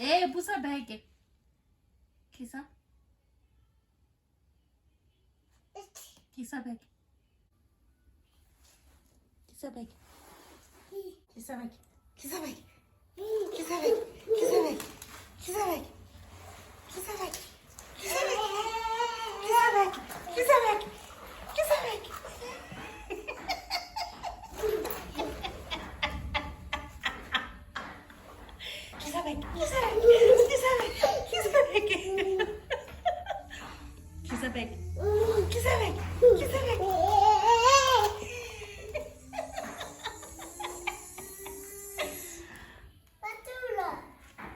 Ee, busa beke. Tlisa. Tlisa beke. Tlisa beke. Tlisa beke. Tlisa beke. Tlisa beke. Tlisa beke. Tlisa beke. Tlisa beke. Tlisa beke. Tlisa beke. Tlisa beke. Tlisa beke. Tlisa beke. Tlisa beke. Tlisa beke. Tlisa beke. Tlisa beke. Tlisa beke. Tlisa beke.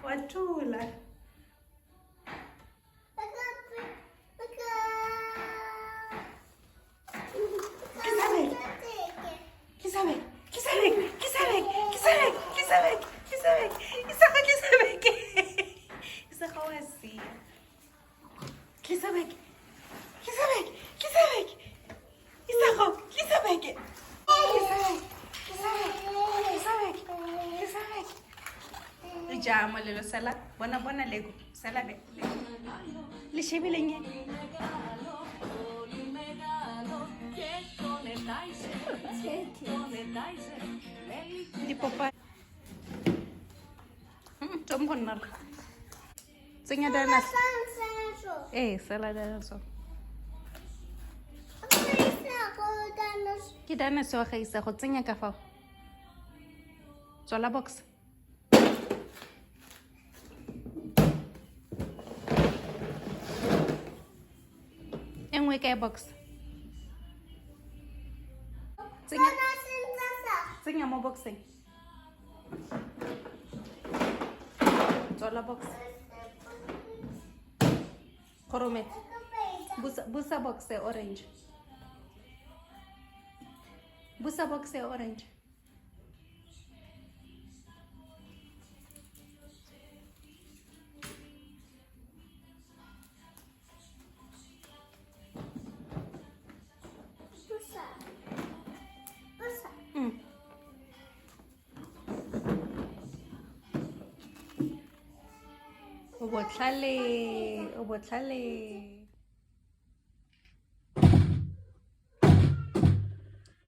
Wathula. Tlisa beke. Tlisa beke. Tlisa beke. Tlisa beke. Tlisa beke. Tlisa beke. Tlisa beke. Isago tlisa beke. Isago wa sia. Tlisa beke. Tlisa beke. Tlisa beke. Isago tlisa beke. Tlisa beke. Tlisa beke. Tlisa beke. Tlisa beke. Ja molelo sela bona bona lego sela be le shebileng e dipopa tswa mo go nna re tsenya dinosaur ee sela dinosaur ke dinosaur ga isa go tsenya ka fao tswala box e nngwe kae box tsenya mo boxeng tswala box gorome busa box e orange busa box e orange. O botlhale, o botlhale.